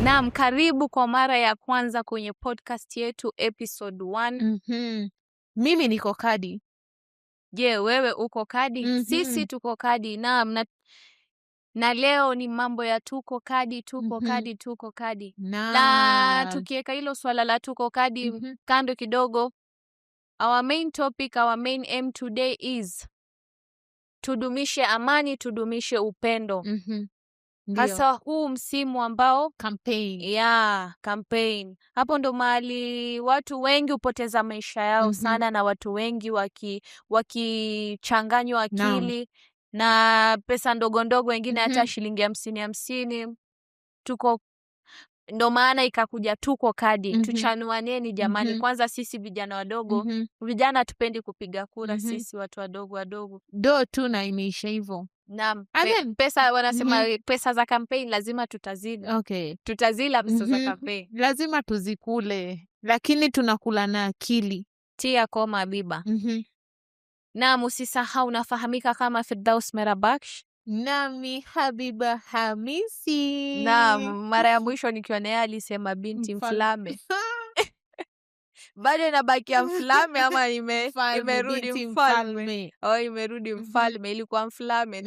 Naam, karibu kwa mara ya kwanza kwenye podcast yetu episode 1. Mimi niko kadi. Je, wewe uko kadi? Sisi tuko kadi. Naam, na leo ni mambo ya tuko kadi, tuko kadi, tuko kadi. Na tukiweka hilo swala la tuko kadi kando kidogo, our main topic, our main aim today is tudumishe amani, tudumishe upendo. Ndio. Hasa huu msimu ambao Campaign. Ya campaign. Hapo ndo mahali watu wengi hupoteza maisha yao sana, na watu wengi wakichanganywa akili na pesa ndogo ndogo, wengine hata shilingi hamsini hamsini. Tuko ndo maana ikakuja tuko kadi. Tuchanuaneni jamani. Kwanza sisi vijana wadogo, vijana hatupendi kupiga kura, sisi watu wadogo wadogo. Do tu na imeisha hivyo. Naam, And then pesa wanasema pesa za campaign lazima tutazila. Tutazila pesa za campaign. Lazima tuzikule, lakini tunakula na akili. Tia koma Biba. Naam, usisahau nafahamika kama Firdaus Merabaksh. Nami Habiba Hamisi. Naam, mara ya mwisho nikiwa naye alisema binti mfalme. Bado inabakia mfalme ama Mfalme, imerudi binti mfalme? mfalme. Oh, imerudi mfalme, ilikuwa mfalme.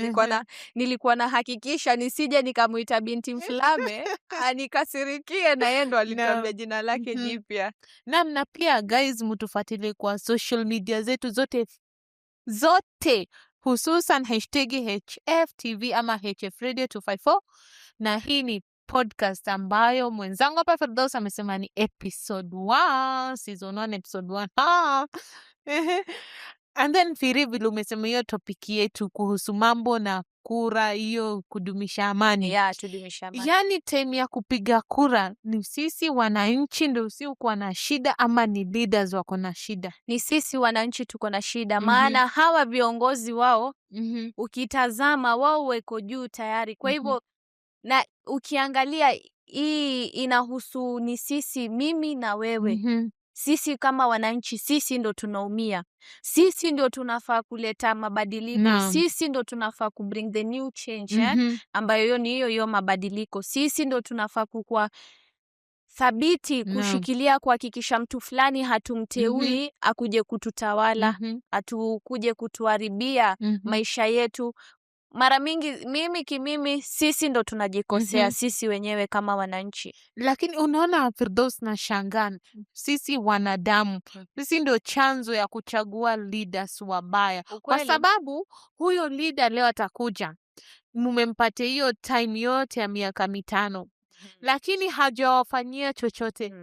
Nilikuwa nahakikisha nisije nikamuita binti mfalme anikasirikie, na yeye ndo alituambia jina lake jipya. Naam, na pia guys, mtufuatilie kwa social media zetu zote zote, hususan hashtag HFTV ama HF Radio 254, na hii ni podcast ambayo mwenzangu hapa Firdaus amesema ni episode 1, season 1, episode 1. And then Firi, vile umesema hiyo topic yetu kuhusu mambo na kura, hiyo kudumisha amani. Yeah, tudumisha amani. Yani time ya kupiga kura ni sisi wananchi ndio si uko na shida ama ni leaders wako na shida? Ni sisi wananchi tuko na shida, maana hawa viongozi wao ukitazama wao weko juu tayari. Kwa hivyo na ukiangalia hii inahusu ni sisi, mimi na wewe. Sisi kama wananchi, sisi ndo tunaumia. Sisi ndo tunafaa kuleta mabadiliko. Sisi ndo tunafaa ku bring the new change, Ambayo hiyo ni hiyo hiyo mabadiliko. Sisi ndo tunafaa kukua thabiti, kushikilia, kuhakikisha mtu fulani hatumteui akuje kututawala, atukuje kutuharibia maisha yetu. Mara mingi mimi kimimi, sisi ndo tunajikosea sisi wenyewe kama wananchi. Lakini unaona Firdaus na shangaa, sisi wanadamu, sisi ndo chanzo ya kuchagua leaders wabaya. Kwa sababu huyo leader leo atakuja, mumempatia hiyo time yote ya miaka 5, lakini hajawafanyia chochote.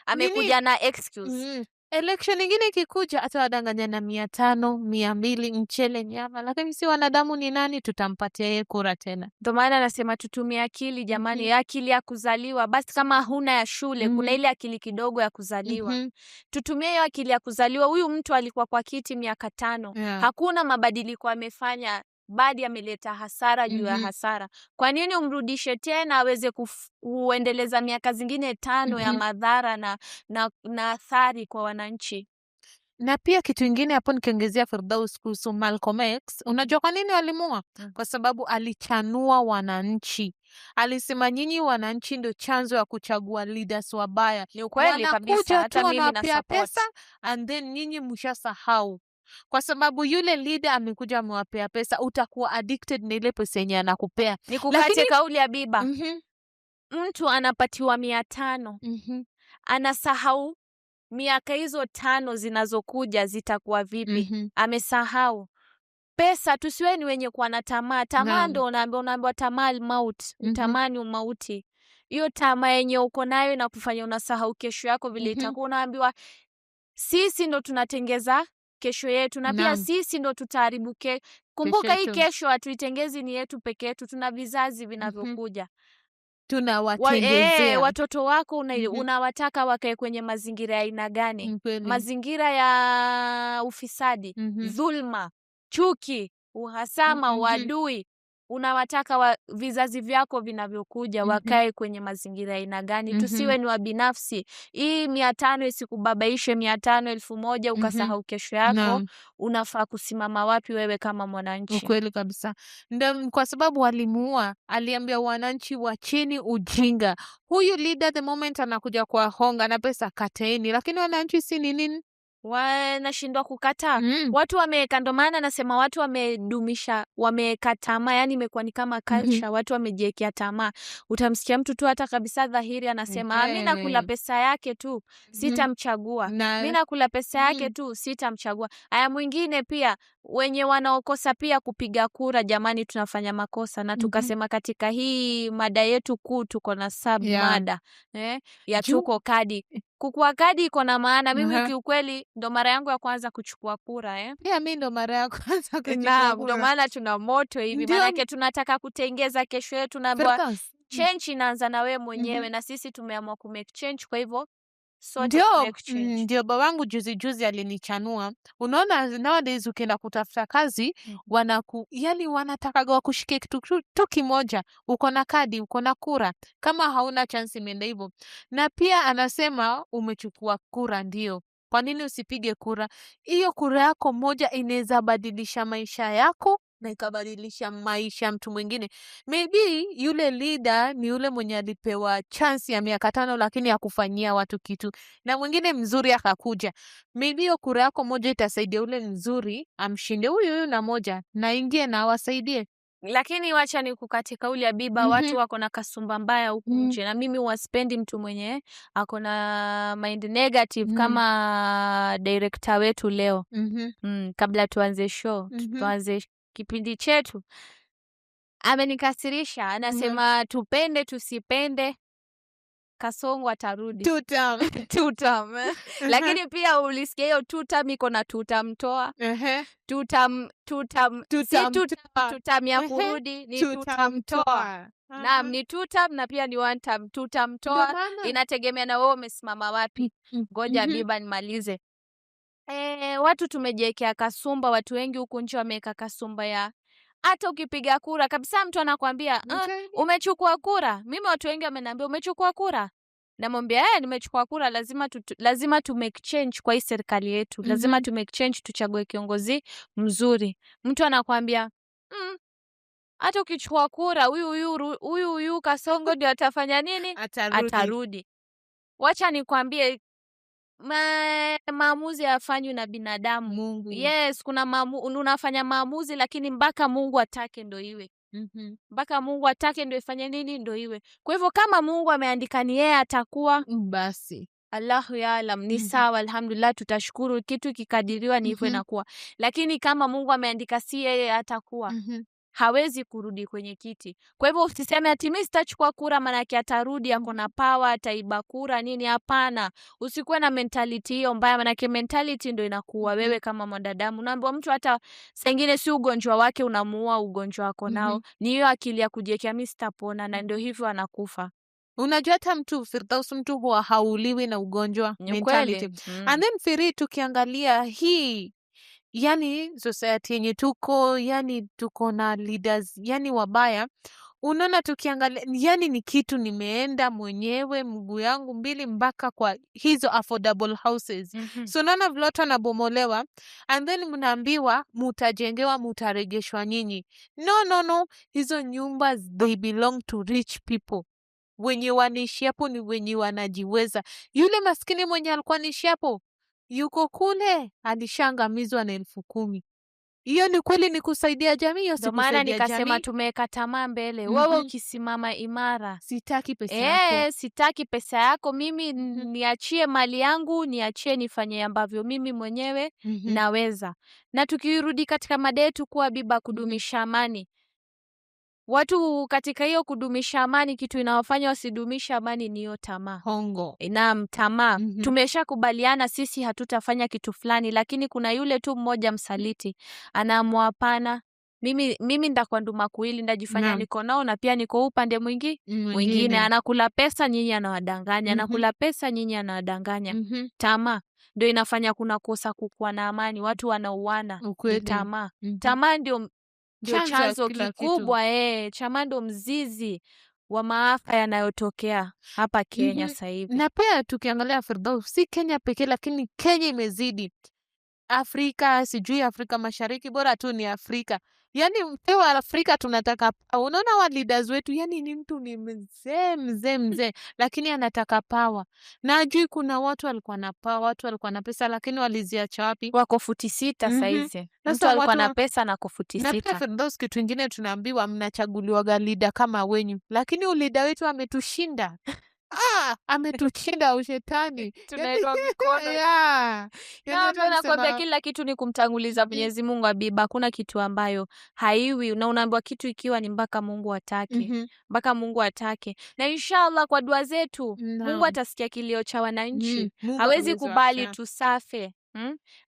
Amekuja na excuse. Election ingine ikikuja atawadanganya na 500, 200, mchele, nyama, lakini si wanadamu ni nani tutampatia yeye kura tena? Ndio maana nasema tutumie akili jamani, akili ya kuzaliwa. Basi kama huna ya shule, kuna ile akili kidogo ya kuzaliwa. Tutumie hiyo akili ya kuzaliwa. Huyu mtu alikuwa kwa kiti miaka 5. Hakuna mabadiliko amefanya, bali ameleta hasara juu ya hasara. Kwa nini umrudishe tena aweze kuendeleza miaka zingine 5 ya madhara na athari kwa wananchi? Na pia kitu ingine hapo nikiongezea Firdaus kuhusu Malcolm X, unajua kwa nini walimua? Kwa sababu alichanua wananchi. Alisema nyinyi wananchi ndio chanzo ya kuchagua leaders wabaya. Ni ukweli kabisa, Wanakuja hata tu mimi na wanawapea support. pesa and then nyinyi mshasahau. Kwa sababu yule leader amekuja amewapea pesa, utakuwa addicted na ile pesa yenye anakupea. Nikukate Lakini kauli ya Biba. Mtu anapatiwa 500. Anasahau miaka hizo 5 zinazokuja zitakuwa vipi. Amesahau. Pesa, tusiwe ni wenye kuwa na tamaa. Tamaa ndo unaambiwa tamaa al-maut, utamani umauti. Hiyo tamaa yenye uko nayo inakufanya unasahau kesho yako vile itakuwa. Unaambiwa sisi ndo tunatengeza kesho yetu na pia sisi ndo tutaharibu kumbuka Kesho hii yetu. kesho hatuitengezi ni yetu peke yetu, tuna vizazi vinavyokuja. Tunawatengezea. Watoto wako unawataka wakae kwenye mazingira ya aina gani? Mazingira ya ufisadi, dhulma, chuki, uhasama, uadui. Unawataka vizazi vyako vinavyokuja wakae kwenye mazingira ya aina gani? Tusiwe ni wabinafsi. Hii 500 isikubabaishe, 500, 1000 ukasahau kesho yako. Unafaa kusimama wapi wewe kama mwananchi? Ukweli kabisa. Ndio kwa sababu walimuua, aliambia wananchi wacheni ujinga. Huyu leader the moment anakuja kwa honga na pesa, kateni, lakini wananchi si ni nini? Wanashindwa kukataa. Watu wameweka, ndo maana nasema watu wamedumisha, wameweka tamaa, yani imekuwa ni kama culture, watu wamejiwekea tamaa. Utamsikia mtu tu hata kabisa dhahiri anasema, mi nakula pesa yake tu, sitamchagua. Mi nakula pesa yake tu, sitamchagua. Aya, mwingine pia wenye wanaokosa pia kupiga kura, jamani, tunafanya makosa na tukasema katika hii mada yetu kuu tuko na sub mada ya tuko kadi. Kukua kadi iko na maana. Mimi kiukweli ndo mara yangu ya kwanza kuchukua kura. Pia mi ndo mara ya kwanza kuchukua Naam, ndo kura. maana tuna moto hivi, maanake tunataka kutengeza kesho yetu, na Firdaus. change inaanza na wewe mwenyewe, na sisi tumeamua ku make change, kwa hivyo sote make change. Ndio babangu juzi juzi alinichanua. Unaona, nowadays ukienda kutafuta kazi, yani wanatakaga wakushike kitu tu kimoja. Uko na kadi, uko na kura, kama hauna chance imeenda hivyo. Na pia anasema umechukua kura, ndio kwa nini usipige kura? Hiyo kura yako moja inaweza badilisha maisha yako na ikabadilisha maisha ya mtu mwingine. Maybe yule leader ni yule mwenye alipewa chance ya miaka 5 lakini hakufanyia watu kitu, na mwingine mzuri akakuja. Maybe hiyo kura yako moja itasaidia ule mzuri amshinde huyu huyu na moja na ingie na awasaidie. Lakini wacha ni kukate kauli ya Biba, watu wako na kasumba mbaya huku nje, na mimi waspendi mtu mwenye ako na mind negative kama director wetu leo. Kabla tuanze show, tuanze kipindi chetu, amenikasirisha. Anasema tupende tusipende, Kasongo atarudi. Two term. Two term. Lakini pia ulisikia hiyo two term iko na tutamtoa. Tutam, tutam, si Tutamtoa. Tutam ya kurudi ni tutamtoa. Tutamtoa. Naam, ni two term na pia ni one term. Tutamtoa. Ndio maana. Inategemea na wewe umesimama wapi. Ngoja Biba nimalize. Watu tumejiwekea kasumba, watu wengi huku nje wameweka kasumba ya hata ukipiga kura kabisa mtu anakwambia, umechukua kura. Mimi watu wengi wameniambia umechukua kura. Namwambia nimechukua kura, lazima tu make change kwa hii serikali yetu. Lazima tu make change, tuchague kiongozi mzuri. Mtu anakwambia, hata ukichukua kura huyu huyu huyu huyu Kasongo ndio atafanya nini? Atarudi. Atarudi. Wacha nikwambie, maamuzi hayafanywi na binadamu. Mungu. Yes, kuna unafanya maamuzi lakini mpaka Mungu atake ndo iwe. Mpaka Mungu atake ndo ifanye nini ndo iwe. Kwa hivyo kama Mungu ameandika ni yeye atakuwa, basi. Allahu yaalam, ni sawa, alhamdulillah, tutashukuru. Kitu kikadiriwa ni hivyo inakuwa. Lakini kama Mungu ameandika si yeye atakuwa, hawezi kurudi kwenye kiti. Kwa hivyo usiseme ati mimi sitachukua kura maanake atarudi, ako na power, ataiba kura nini. Hapana, usikuwe na mentality hiyo mbaya, maanake mentality ndo inakuua wewe kama mwanadamu. Unaambiwa mtu hata saa ingine si ugonjwa wake unamuua, ugonjwa wako nao ni hiyo akili ya kujiwekea mimi sitapona, na ndio hivyo anakufa. Unajua hata mtu Firdaus, mtu huwa hauliwi na ugonjwa, Ni kweli. mentality. And then Firi, tukiangalia hii yani society yenye tuko, yani tuko na leaders yani wabaya. Unaona, tukiangalia yani ni kitu nimeenda mwenyewe mguu yangu mbili mpaka kwa hizo affordable houses. So unaona vile watu wanabomolewa and then mnaambiwa mutajengewa, mutaregeshwa nyinyi. No, no, no, hizo nyumba they belong to rich people. Wenye wanaishi hapo ni wenye wanajiweza. Yule maskini mwenye alikuwa anaishi hapo yuko kule alishaangamizwa na 10,000. Hiyo ni kweli ni kusaidia jamii? Hiyo si Ndio maana kusaidia nikasema jamii. tumeweka tamaa mbele. Wewe ukisimama imara, Sitaki pesa yako. Sitaki pesa yako mimi, niachie mali yangu, niachie nifanye ambavyo mimi mwenyewe naweza. Na tukirudi katika mada yetu kuwa Biba, kudumisha amani, watu katika hiyo kudumisha amani, kitu inawafanya wasidumishe amani ni hiyo tamaa. Hongo. Naam, tamaa. Tumeshakubaliana sisi hatutafanya kitu fulani, lakini kuna yule tu mmoja msaliti anaamua hapana, Mimi ndakuwa ndumakuwili, ndajifanya niko nao na pia niko upande mwingine. Mwingine. Anakula pesa nyinyi anawadanganya, anakula pesa nyinyi anawadanganya. Tamaa ndio inafanya kuna kosa kukuwa na amani, watu wanauana. Ni tamaa. Tamaa ndio Chanzo ya chanzo kila kitu. kikubwa, tamaa ndio mzizi wa maafa yanayotokea hapa Kenya sasa hivi. Na pia tukiangalia Firdaus, si Kenya pekee, lakini Kenya imezidi Afrika, sijui Afrika Mashariki, bora tu ni Afrika. Yani mpewa Afrika tunataka power. Unaona wa leaders wetu, yani ni mtu ni mzee mzee mzee, lakini anataka power. Na ajui kuna watu walikuwa na power, watu walikuwa na pesa, lakini waliziacha wapi? Wako futi 6 saizi. Mtu Sasa alikuwa watu na pesa na ako futi Na pia 6. Firdaus, kitu ingine tunaambiwa mnachaguliwaga leader kama wenyu, lakini uleader wetu ametushinda. Ametushinda ushetani. Tunainua mikono. Yeah. Na Yani hata nakwambia nisema kila kitu ni kumtanguliza Mwenyezi Mungu Abiba. Hakuna kitu ambayo haiwi, na unaambiwa kitu ikiwa ni mpaka Mungu atake. Mpaka Mungu atake. Na inshallah kwa dua zetu Mungu atasikia kilio cha wananchi. Mungu Hawezi hawezi kubali wacha. tusafe.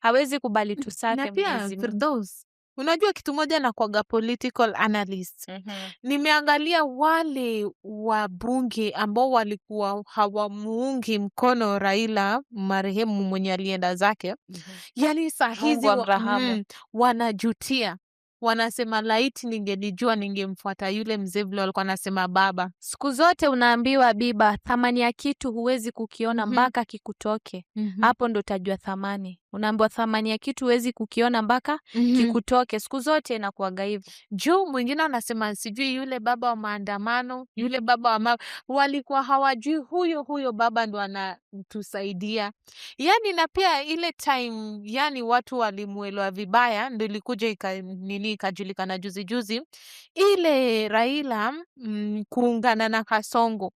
Hawezi kubali tusafe Na pia Mwenyezi Mungu. Firdaus, unajua kitu moja na kuaga political analyst. Nimeangalia wale wabunge ambao walikuwa hawamuungi mkono Raila marehemu mwenye alienda zake. Yani saa Mungu hizi amrahamu. Wanajutia. Wanasema laiti ningelijua ningemfuata yule mzee vile walikuwa wanasema baba. Siku zote unaambiwa Biba, thamani ya kitu huwezi kukiona mpaka kikutoke. Hapo ndo utajua thamani. Unaambiwa thamani ya kitu huwezi kukiona mpaka kikutoke. Siku zote inakuwaga hivyo. Juu mwingine anasema sijui yule baba wa maandamano, yule baba wa walikuwa hawajui huyo huyo baba ndo anatusaidia. Yani na pia ile time yani watu walimuelewa vibaya ndo ilikuja ikajulikana juzi juzi ile Raila kuungana na Kasongo.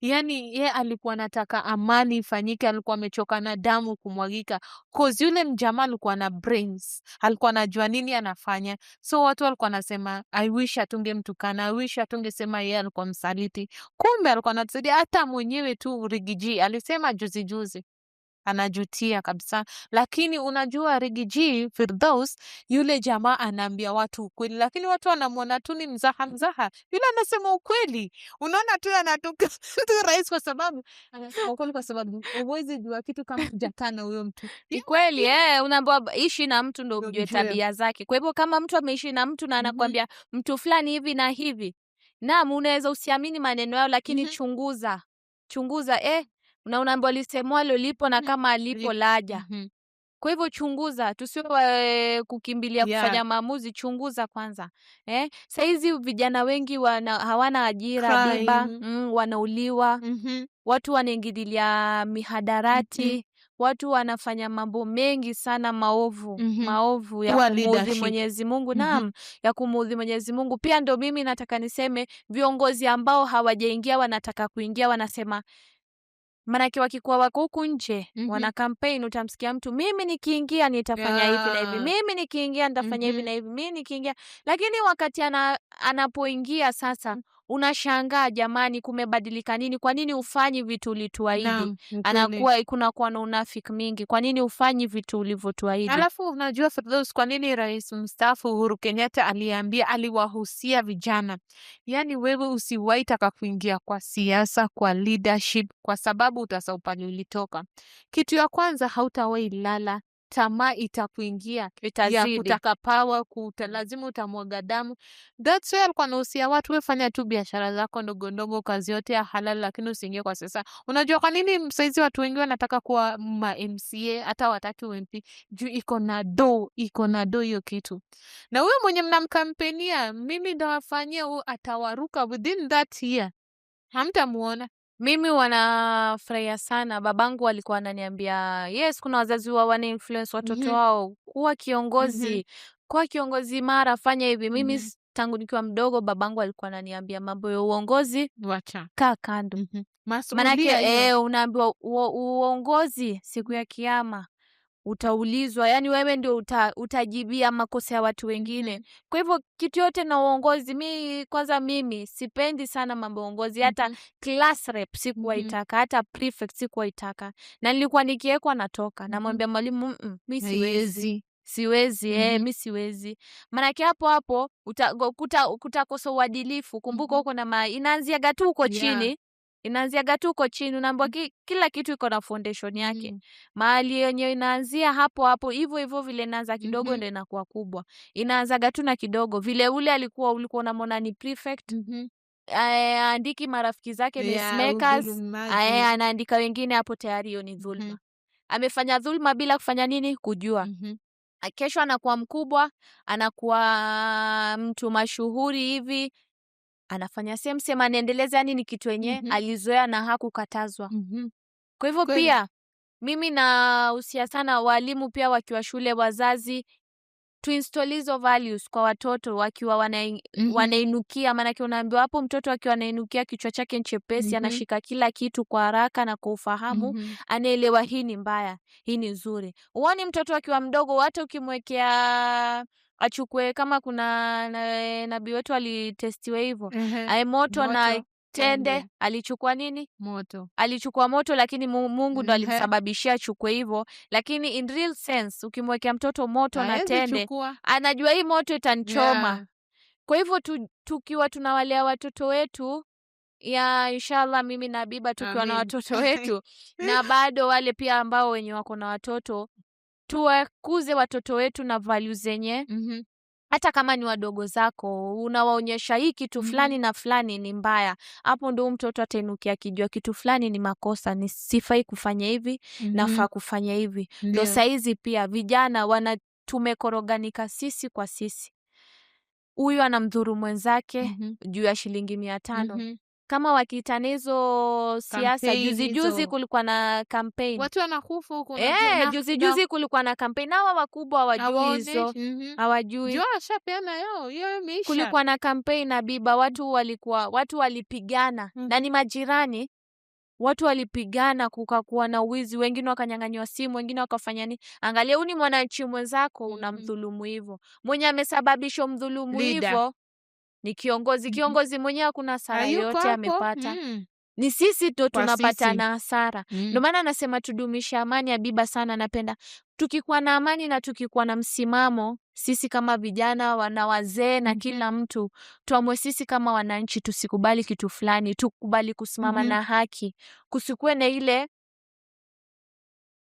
Yani ye alikuwa anataka amani ifanyike, alikuwa amechoka na damu kumwagika. Cause yule mjamaa alikuwa na brains, alikuwa anajua nini anafanya. So watu walikuwa wanasema I wish atungemtukana, I wish atungesema yeye alikuwa msaliti. Kumbe alikuwa anatusaidia. Hata mwenyewe tu Riggy G alisema juzi juzi anajutia kabisa. Lakini unajua Riggy G Firdaus, yule jamaa anaambia watu ukweli, lakini watu wanamwona tu ni mzaha mzaha. Yule anasema ukweli, unaona tu anatoka tu rais, kwa sababu anasema ukweli, kwa sababu huwezi jua kitu kama hujakaa na huyo mtu. Ni kweli, unaambiwa ishi na mtu ndo Ndo ujue ujue. tabia zake. Kwa hivyo kama mtu ameishi na mtu na anakuambia mtu fulani hivi na hivi, naam, unaweza usiamini maneno yao, lakini chunguza. Chunguza, na unaambiwa lisemwalo lipo na kama alipo laja. Kwa hivyo chunguza, tusiwe kukimbilia kufanya maamuzi, chunguza kwanza. Saizi vijana wengi hawana ajira, Biba, Crime. wanauliwa, watu wanaingililia mihadarati, watu wanafanya mambo mengi sana maovu, maovu ya Poor kumuudhi leadership. Mwenyezi Mungu. Naam, ya kumuudhi Mwenyezi Mungu. Pia ndo mimi nataka niseme viongozi ambao hawajaingia wanataka kuingia wanasema, manake wakikuwa wako huku nje wana campaign, utamsikia mtu mimi nikiingia nitafanya hivi na hivi, mimi nikiingia nitafanya hivi na hivi, mimi nikiingia. Lakini wakati anapoingia sasa unashangaa, jamani, kumebadilika nini? Kwa nini hufanyi vitu ulituahidi? Naam, ni kweli. Anakuwa kunakuwa na unafiki mingi. Kwa nini hufanyi vitu ulivyotuahidi? Alafu unajua Firdaus, kwa nini Rais mstaafu Uhuru Kenyatta aliwahusia vijana, yaani wewe usiwahi taka kuingia kwa siasa, kwa leadership, kwa sababu utasahau pale ulitoka. Kitu ya kwanza, hautawahi lala, tamaa itakuingia ya Itazidi. kutaka power, lazima utamwaga damu. That's why alikuwa anahusia watu, wewe fanya tu biashara zako ndogo ndogo, kazi yote ya halali, lakini usiingie kwa siasa. Unajua kwa nini saizi watu wengi wanataka kuwa ma MCA hata wataki MP? Juu iko na do, iko na do hiyo kitu. Na huyo mwenye mnamkampenia, mimi ndawafanyia, huyo atawaruka within that year, hamtamuona. Mimi wanafurahia sana. Babangu alikuwa ananiambia, yes, kuna wazazi wa wana influence watoto wao kuwa kiongozi, kuwa kiongozi imara, fanya hivi. Mimi tangu nikiwa mdogo babangu alikuwa ananiambia mambo ya uongozi, Wacha. kaa kando. Manake Masuhulia hiyo. unaambiwa uongozi siku ya kiyama utaulizwa, yani wewe ndio utajibia makosa ya watu wengine. Kwa hivyo kitu yote na uongozi, mi kwanza mimi sipendi sana mambo ya uongozi, hata class rep sikuwaitaka, hata prefect sikuwaitaka, na nilikuwa nikiwekwa natoka, namwambia mwalimu, mi siwezi. Haiwezi. Siwezi, mi siwezi, maanake hapo hapo kutakosa uadilifu. Kumbuka huko na inaanziaga tu huko chini, inaanziaga tu huko chini. Unaambiwa kila kitu iko na foundation yake. Mahali yenye inaanzia hapo hapo hivyo hivyo, vile inaanza kidogo, ndo inakuwa kubwa. Inaanzaga tu na kidogo, vile ule alikuwa, ulikuwa unamwona ni prefect, andiki marafiki zake makers, Udhulumaji. Anaandika wengine hapo, tayari hiyo ni dhulma. Amefanya dhulma bila kufanya nini? Kujua. Kesho anakuwa mkubwa, anakuwa mtu mashuhuri hivi, anafanya same same, anaendeleza. Yani ni kitu yenye alizoea na hakukatazwa. Kwa hivyo pia mimi nahusia sana walimu pia wakiwa shule, wazazi, tuinstall hizo values kwa watoto wakiwa wanainukia, maanake unaambiwa hapo mtoto akiwa anainukia, kichwa chake ni chepesi, anashika kila kitu kwa haraka na kwa ufahamu, anaelewa hii ni mbaya, hii ni nzuri. Huoni mtoto akiwa mdogo, hata ukimwekea achukue, kama kuna nabii wetu alitestiwa hivyo, ae moto na Moto, tende, tende. Alichukua nini? Moto. Alichukua moto, lakini Mungu ndo alimsababishia achukue hivyo. Lakini in real sense, ukimwekea mtoto moto na Haezi tende, chukua. Anajua hii moto itanichoma. Kwa hivyo tukiwa tunawalea watoto wetu, ya inshallah mimi na Biba tukiwa na Amin. watoto wetu, na bado wale pia ambao wenye wako na watoto, tuwakuze watoto wetu na values zenye hata kama ni wadogo zako unawaonyesha hii kitu fulani na fulani ni mbaya. Hapo ndo huyu mtoto atainukia akijua kitu fulani ni makosa, ni sifai kufanya hivi, nafaa kufanya hivi. Ndo saizi pia vijana wana tumekoroganika sisi kwa sisi, huyu anamdhuru mwenzake juu ya shilingi 500. Kama wakiitana hizo siasa, Campaign juzi juzi hizo. Kulikuwa na campaign. Watu wanakufa huko, unajua, Juzi juzi kulikuwa na campaign, hawa wakubwa hawajui hizo, hawaoneshi. Hawajui. Jua ashapeana yao, hiyo imeisha. Kulikuwa na campaign na Biba, watu walikuwa, watu walipigana na ni majirani. Watu walipigana, kukakuwa na wizi, wengine wakanyang'anywa simu, wengine wakafanya nini. Angalia, huyu ni mwananchi mwenzako, unamdhulumu hivyo. Mwenye amesababisha mdhulumu Leader. hivyo ni kiongozi. Kiongozi mwenyewe hakuna hasara Hayuko yoyote hapo. amepata, ni sisi ndo Kwa tunapata sisi. na hasara. Ndio maana nasema tudumishe amani. Habiba sana napenda tukikuwa na amani na tukikuwa na msimamo, sisi kama vijana, wana wazee na kila mtu, tuamue sisi kama wananchi tusikubali kitu fulani, tukubali kusimama na haki, kusikuwe na ile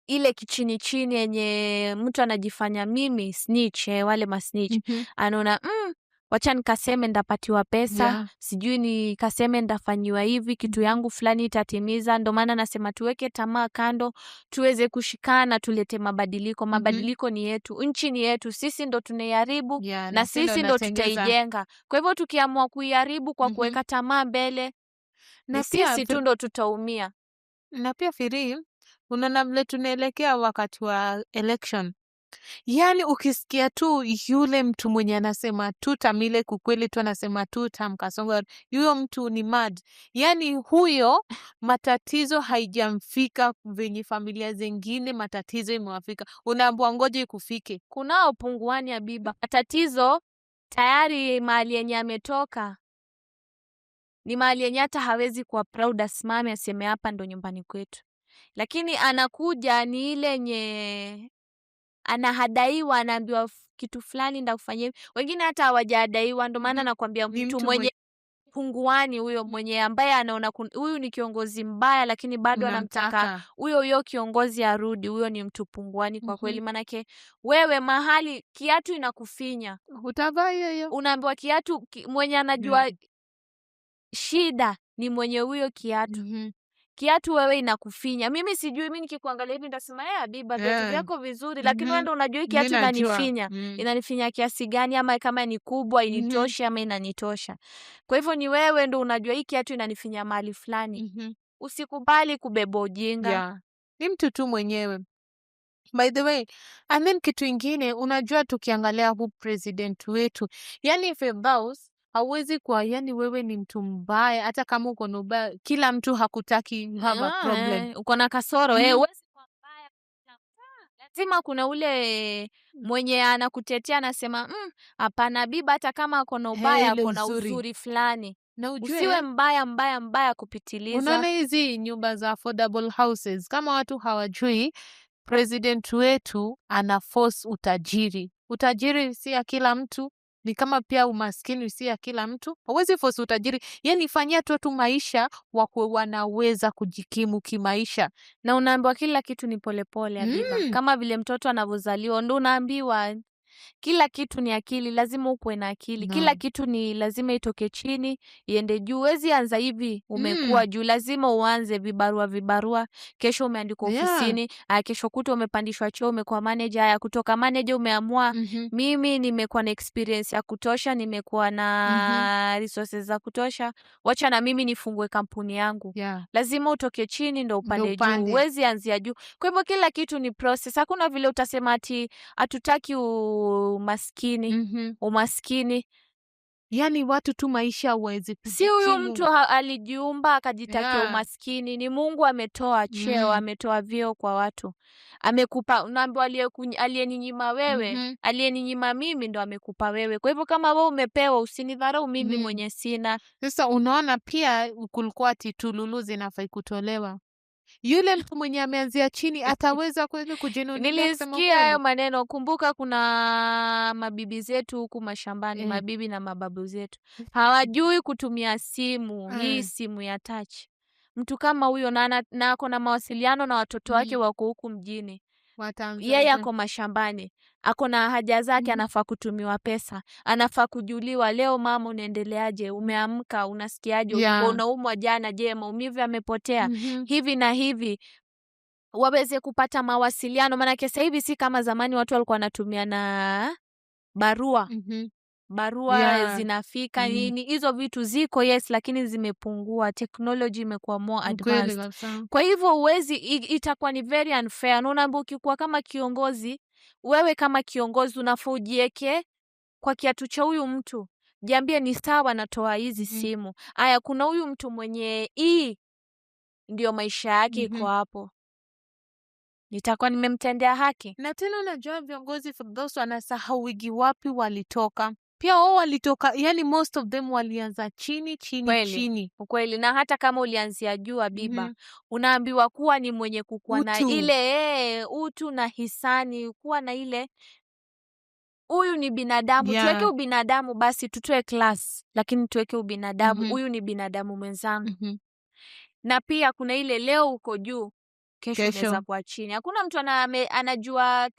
ile kichini chini yenye mtu anajifanya mimi snitch, wale masnitch, anaona wacha nikaseme ndapatiwa pesa, sijui nikaseme ndafanyiwa hivi, kitu yangu fulani itatimiza. Ndo maana nasema tuweke tamaa kando, tuweze kushikana, tulete mabadiliko. Mabadiliko ni yetu, nchi ni yetu, sisi ndo tunaiharibu Yeah, na sisi ndo sisi ndo tunatengeza. tutaijenga. Kwa hivyo tukiamua kuiharibu kwa kuweka tamaa mbele, Na ni pia sisi tu ndo tutaumia. Na pia Firi, unaona vile tunaelekea wakati wa election, yaani ukisikia tu yule mtu mwenye anasema tutam, ile kukweli tu anasema tutam Kasongo, huyo mtu ni mad. Yaani huyo matatizo haijamfika venye familia zingine matatizo imewafika. Unaambiwa ngoja ikufike. Kunao punguani, Habiba, tatizo tayari mahali yenye ametoka ni mahali yenye hata hawezi kuwa proud asimame aseme hapa ndo nyumbani kwetu, lakini anakuja ni ile yenye anahadaiwa, anaambiwa kitu fulani ndakufanyia hivi. Wengine hata hawajahadaiwa, ndo maana nakwambia Ni mtu mtu mwenye punguani, huyo mwenye ambaye anaona huyu ni kiongozi mbaya, lakini bado anamtaka Unamtaka. huyo huyo kiongozi arudi, huyo ni mtu punguani kwa kweli. Manake wewe mahali kiatu inakufinya, Utavaa hiyo hiyo. Unaambiwa kiatu mwenye anajua shida ni mwenye huyo kiatu. Kiatu wewe inakufinya, mimi sijui. Mi nikikuangalia hivi nitasema, "Eh, Habiba, viatu vyako vizuri," lakini wewe ndo unajua hii kiatu Mi najua. inanifinya, inanifinya kiasi gani, ama kama ni kubwa initoshe ama inanitosha. Kwa hivyo ni wewe ndo unajua hii kiatu inanifinya mahali fulani. Usikubali kubeba ujinga. Yeah. Ni mtu tu mwenyewe. By the way, and then kitu ingine, unajua tukiangalia huu president wetu, yani Firdaus, hauwezi kuwa, yani wewe ni mtu mbaya, hata kama uko na ubaya, kila mtu hakutaki, you have a problem. Uko na kasoro, huwezi kuwa mbaya. Lazima kuna ule mwenye anakutetea anasema, hapana, Biba hata kama ako na ubaya, ile ako na uzuri. Uzuri fulani." Na ujue Usiwe mbaya mbaya mbaya kupitiliza. Unaona hizi nyumba za affordable houses, kama watu hawajui President wetu ana force utajiri. Utajiri si ya kila mtu, ni kama pia umaskini si ya kila mtu. Hawezi force utajiri, yani fanyia tu maisha wakuwe wanaweza kujikimu kimaisha. Na unaambiwa kila kitu ni polepole, Habiba. Kama vile mtoto anavyozaliwa ndo unaambiwa kila kitu ni akili, lazima ukuwe na akili. Kila kitu ni lazima itoke chini iende juu. Huwezi anza hivi umekuwa juu, lazima uanze vibarua vibarua. Kesho umeandikwa ofisini, kesho kutwa umepandishwa cheo, umekuwa manager. Haya, kutoka manager umeamua mimi nimekuwa na experience ya kutosha, nimekuwa na resources za kutosha, wacha na mimi nifungue kampuni yangu. Lazima utoke chini ndo upande juu, upande. huwezi anzia juu. Kwa hivyo kila kitu ni process. Hakuna vile utasema ati hatutaki umaskini. Umaskini Yani watu tu maisha huwezi si huyu kujikimu. mtu alijiumba akajitakia umaskini. Ni Mungu ametoa cheo, ametoa vyeo kwa watu, amekupa. Unaambiwa aliyeninyima wewe, aliyeninyima mimi ndo amekupa wewe. Kwa hivyo kama wewe umepewa, usinidharau mimi mwenye sina. Sasa unaona pia kulikuwa ati tululu zinafai kutolewa. Yule mtu mwenye ameanzia chini ataweza kweli kujinunulia kusema Nilisikia hayo kweli? maneno. Kumbuka kuna mabibi zetu huku mashambani, mabibi na mababu zetu hawajui kutumia simu hii, simu ya touch. Mtu kama huyo na ako na mawasiliano na watoto wake wako huku mjini, Wataanza yeye ako mashambani, ako na haja zake, anafaa kutumiwa pesa, anafaa kujuliwa, leo mama, unaendeleaje? Umeamka, unasikiaje? Ulikuwa unaumwa jana, je, maumivu yamepotea? Hivi na hivi, waweze kupata mawasiliano, maanake sasa hivi si kama zamani watu walikuwa wanatumia na barua. Barua zinafika nini, hizo vitu ziko, yes, lakini zimepungua. Technology imekuwa more Ukweli advanced. kabisa. Kwa hivyo huwezi, itakuwa ni very unfair. Na unaambiwa ukikuwa kama kiongozi, wewe kama kiongozi unafaa ujieke kwa kiatu cha huyu mtu, jiambie ni sawa, natoa hizi simu. Aya, kuna huyu mtu mwenye hii ndio maisha yake iko hapo, nitakuwa nimemtendea haki? Na tena unajua viongozi, Firdaus, wanasahau wigi wapi walitoka. Pia wao walitoka, yani most of them walianza chini chini chini. Ukweli. Na hata kama ulianzia juu, Habiba, unaambiwa kuwa ni mwenye kukuwa na Utu. ile utu na hisani, kuwa na ile huyu ni binadamu. Tuweke ubinadamu basi, tutoe class, lakini tuweke ubinadamu. Huyu ni binadamu mwenzangu. Na pia kuna ile leo uko juu, kesho Kesho. unaweza kuwa chini. Hakuna mtu anajua,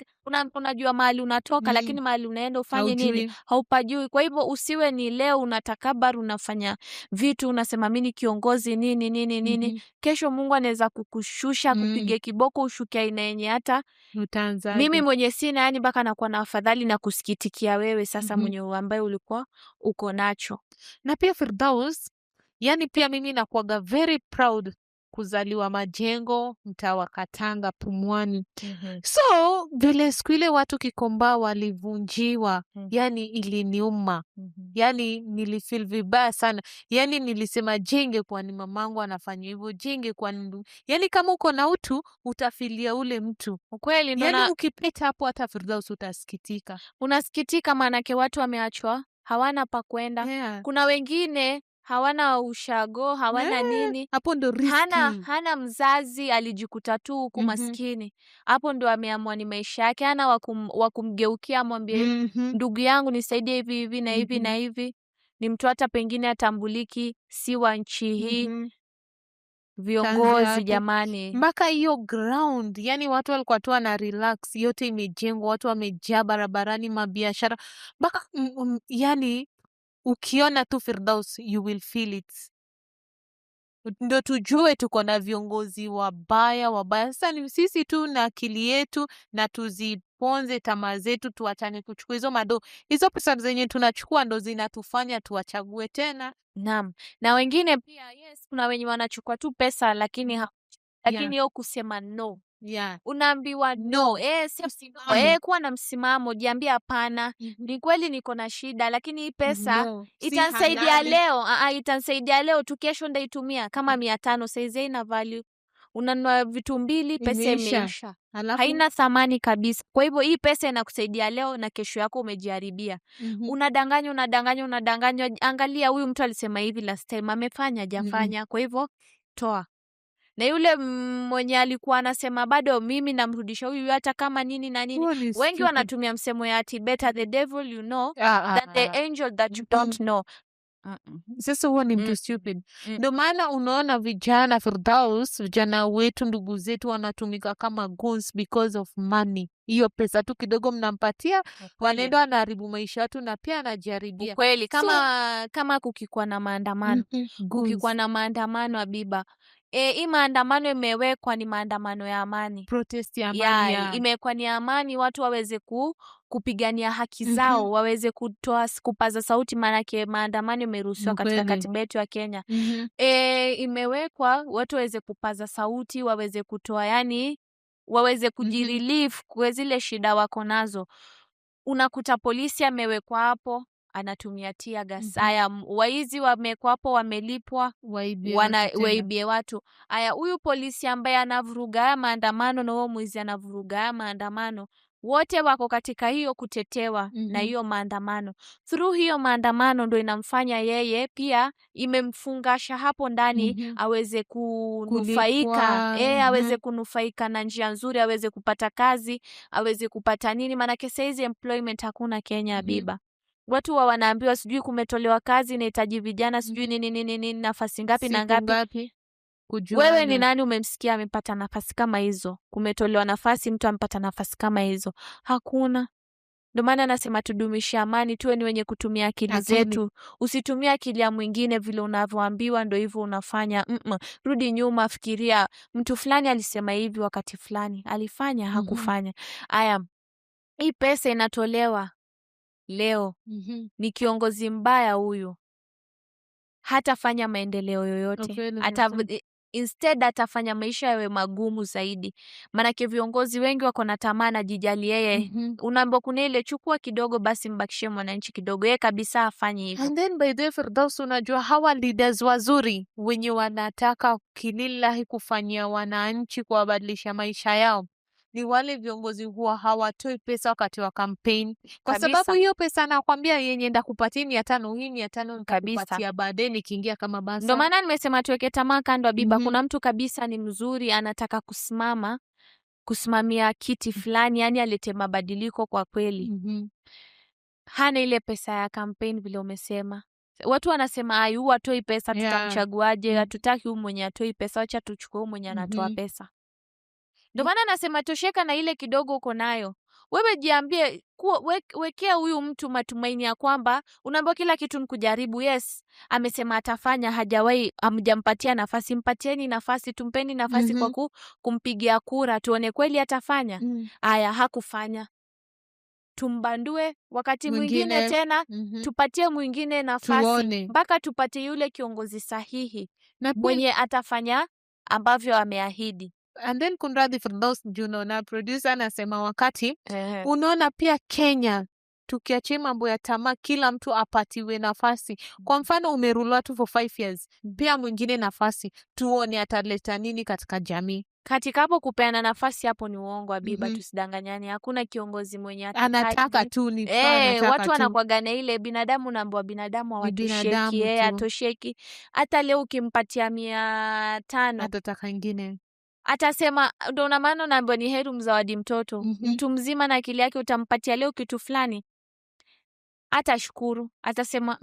unajua mahali unatoka, lakini mahali unaenda ufanye nini Haujui. haupajui. Kwa hivyo usiwe ni leo unatakabar, unafanya vitu, unasema mi ni kiongozi nini nini nini. Kesho Mungu anaweza kukushusha, kupige kiboko, ushuke aina yenye hata Utaanzaje? mimi mwenye sina, yani mpaka nakuwa na afadhali na kusikitikia wewe sasa mwenye ambaye ulikuwa uko nacho. Na pia Firdaus, yani pia mimi nakuwaga very proud kuzaliwa Majengo, mtaa wa Katanga, Pumwani. So vile siku ile watu Kikomba walivunjiwa, yani iliniuma, yani nilifeel vibaya sana, yani nilisema je, ingekuwa ni mamangu anafanya hivyo, je, ingekuwa ni yani kama uko na utu utafilia ule mtu, Ukweli ndo yani ukipita hapo hata Firdaus utasikitika. Unasikitika, maanake watu wameachwa hawana pa kwenda. Kuna wengine hawana ushago, hawana nini, Hapo ndo hana, risky. hana mzazi, alijikuta tu huku maskini. Hapo ndo ameamua ni maisha yake, hana wa kumgeukia amwambie ndugu yangu nisaidie hivi hivi na hivi na hivi. Ni mtu hata pengine atambuliki, si wa nchi hii. Viongozi yake. jamani, Mpaka hiyo ground, yani watu walikuwa tu wana relax, yote imejengwa, watu wamejaa barabarani, mabiashara mpaka yani ukiona tu Firdaus you will feel it. Ndo tujue tuko na viongozi wabaya wabaya. Sasa ni sisi tu na akili yetu, na tuziponze tamaa zetu, tuachane kuchukua hizo mado, hizo pesa zenye tunachukua ndo zinatufanya tuwachague tena. Naam. Na wengine pia, yes, kuna wenye wanachukua tu pesa lakini lakini hiyo kusema no, unaambiwa no, Msimamo. Kuwa na msimamo, jiambie hapana, ni kweli niko na shida, lakini hii pesa No, si itansaidia halali. leo, itansaidia leo tu, kesho ndaitumia kama 500, saizi haina value. Unanunua vitu mbili, pesa Imeisha. imeisha, Alafu haina thamani kabisa. Kwa hivyo hii pesa inakusaidia leo na kesho yako umejiharibia. Unadanganywa, unadanganywa, unadanganywa. Angalia huyu mtu alisema hivi last time, amefanya hajafanya. Kwa hivyo toa. Na yule mwenye alikuwa anasema bado mimi namrudisha huyu hata kama nini na nini. Huo ni Wengi stupid. wanatumia msemo ya ati better the devil you know Ah, ah, than the ah. angel that you don't know. Sasa huo ni mtu stupid. Ndio maana unaona vijana, Firdaus, vijana wetu, ndugu zetu wanatumika kama goons because of money. Hiyo pesa tu kidogo mnampatia, wanaenda wanaharibu maisha watu na pia anajaribia. Ukweli kama kukikuwa na maandamano, kukikuwa Goons. na maandamano, Abiba, hii maandamano imewekwa ni maandamano ya amani. Protest ya amani. Ya, ya. imewekwa ni amani, watu waweze kupigania haki zao, waweze kutoa kupaza sauti, maanake maandamano imeruhusiwa katika katiba yetu ya Kenya. Imewekwa watu waweze kupaza sauti, waweze kutoa, yani waweze kujirelief kwa zile shida wako nazo. Unakuta polisi amewekwa hapo anatumia tear gas. Haya, waizi wamewekwa hapo, wamelipwa Waibie wana watu tena. waibie watu. Aya, huyu polisi ambaye anavuruga haya maandamano na huo mwizi anavuruga haya maandamano, wote wako katika hiyo kutetewa na hiyo maandamano. Through hiyo maandamano ndo inamfanya yeye pia imemfungasha hapo ndani aweze kunufaika, Kulipwa. Aweze kunufaika na njia nzuri, aweze kupata kazi, aweze kupata nini, maanake saizi employment hakuna Kenya, Biba. Watu wanaambiwa sijui kumetolewa kazi inahitaji vijana sijui nini nini nini, nafasi ngapi na Siku ngapi. ngapi? Wewe ni Kujuana. nani umemsikia amepata nafasi kama hizo? Kumetolewa nafasi, mtu amepata nafasi kama hizo? Hakuna. Ndio maana nasema tudumishe amani, tuwe ni wenye kutumia akili Akili. zetu. Usitumie akili ya mwingine, vile unavyoambiwa ndo hivyo unafanya. Mm-mm. Rudi nyuma, fikiria, mtu fulani alisema hivi wakati fulani, alifanya hakufanya. Aya, hii pesa inatolewa leo, ni kiongozi mbaya huyu, hatafanya maendeleo yoyote. Ukweli Ata, kabisa. instead atafanya maisha yawe magumu zaidi, maanake viongozi wengi wako na tamaa na jijali yeye. Unaambiwa kuna ile chukua kidogo basi mbakishie mwananchi kidogo, yeye kabisa hafanyi hivyo. And then by the way, Firdaus, unajua hawa leaders wazuri wenye wanataka kilillahi kufanyia wananchi, kuwabadilisha maisha yao ni wale viongozi huwa hawatoi pesa wakati wa campaign, kwa sababu hiyo pesa nakwambia yenye ndakupatia 500, hii 500 nitakupatia baadaye nikiingia kama basa. Ndo maana nimesema tuweke tamaa kando, Abiba. Mhm. Kuna mtu kabisa ni mzuri, anataka kusimama kusimamia kiti fulani, yani alete mabadiliko kwa kweli. Hana ile pesa ya campaign vile umesema. Watu wanasema ai, huu atoi pesa, tutamchaguaje? Hatutaki huu mwenye atoi pesa, wacha tuchukue huu mwenye anatoa pesa. Ndio maana nasema tosheka na ile kidogo uko nayo. Wewe jiambie kuwa, wekea huyu mtu matumaini ya kwamba unaambiwa kila kitu ni kujaribu. Yes, amesema atafanya, hajawahi, hamjampatia nafasi. Mpatieni nafasi, tumpeni nafasi kwa kumpigia kura, tuone kweli atafanya. Aya, hakufanya, tumbandue. Wakati mwingine Mwingine. tena tupatie mwingine nafasi Tuone. mpaka tupate yule kiongozi sahihi Na pia mwenye atafanya ambavyo ameahidi. And then kunradhi Firdaus, juu naona producer anasema wakati unaona pia Kenya tukiachia mambo ya tamaa, kila mtu apatiwe nafasi. Kwa mfano umerule tu for 5 years, pia mwingine nafasi, tuone ataleta nini katika jamii. Katika hapo kupeana nafasi hapo ni uongo, Abiba, tusidanganyane. Hakuna kiongozi mwenye Anataka hataki. tu ni anataka Watu tu. wanakuwaga na ile binadamu, naambiwa binadamu Ni hawatosheki, binadamu tu. hatosheki. Hata leo ukimpatia 500 atataka ingine. Atasema ndo una maana unaambiwa ni heri mzawadi mtoto. Mtu mzima na akili yake utampatia leo kitu fulani atashukuru, atasema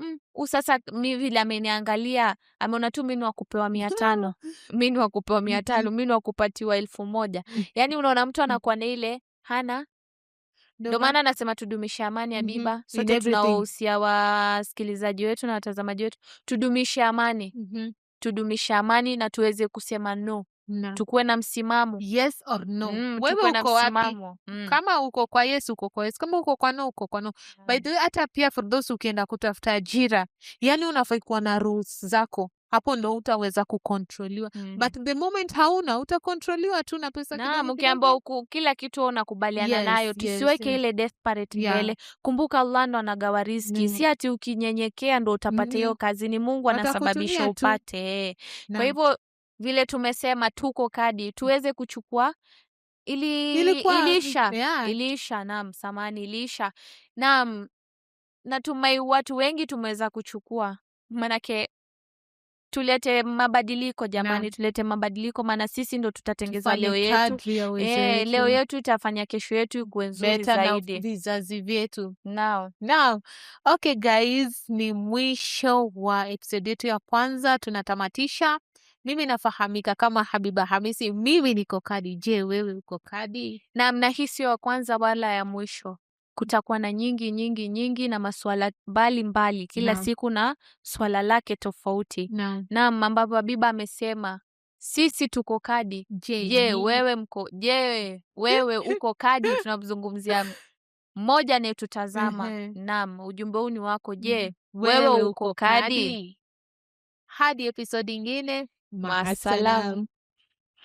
sasa mi vile ameniangalia ameona tu mi ni wa kupewa 500, mi ni wa kupewa 500, mi ni wa kupatiwa 1000. Yaani unaona mtu anakuwa na ile hana. Ndio maana anasema tudumishe amani, Abiba. In Sote everything. tunawahusia wasikilizaji wetu na watazamaji wetu, tudumishe amani, tudumishe amani na tuweze kusema no, Na. tukuwe na msimamo. Yes or no. Wewe Tukuwe na uko wapi? msimamo. Kama uko kwa yes, uko kwa yes. Kama uko kwa no, uko kwa no. By the way, hata pia Firdaus, ukienda kutafuta ajira, yani unafai kuwa na rules zako, hapo ndo utaweza kucontroliwa. But the moment hauna, utacontroliwa tu na pesa Naam, kidogo ukiambiwa kidogo. huku kila kitu wewe unakubaliana nayo, tusiweke ile desperate mbele. Kumbuka Allah ndo anagawa riziki, si ati ukinyenyekea ndo utapata hiyo kazi, ni Mungu anasababisha Watakutumia tu. upate. Kwa hivyo vile tumesema tuko kadi tuweze kuchukua ili Ilikuwa iliisha yeah. iliisha, naam, samani iliisha. Naam, natumai watu wengi tumeweza kuchukua, manake Tulete mabadiliko jamani, tulete mabadiliko, maana sisi ndo tutatengeza Tufanye leo yetu. kadri ya uwezo Leo wetu. yetu itafanya kesho yetu ikuwe nzuri Better na zaidi. vizazi vyetu. Naam. Now, okay guys, ni mwisho wa episode yetu ya kwanza, tunatamatisha. Mimi nafahamika kama Habiba Hamisi, mimi niko kadi. Je, wewe uko kadi? Naam, na hii sio ya kwanza wala ya mwisho. Kutakuwa na nyingi nyingi nyingi na masuala mbalimbali kila siku na swala lake tofauti. Naam. Naam, ambapo Habiba amesema sisi tuko kadi. Je, Je, nyinyi? wewe mko? Je, wewe uko kadi? Tunamzungumzia mmoja anayetutazama. Naam, ujumbe huu ni wako. Je, wewe uko kadi? Hadi episode ingine, Maasalam. maasalam.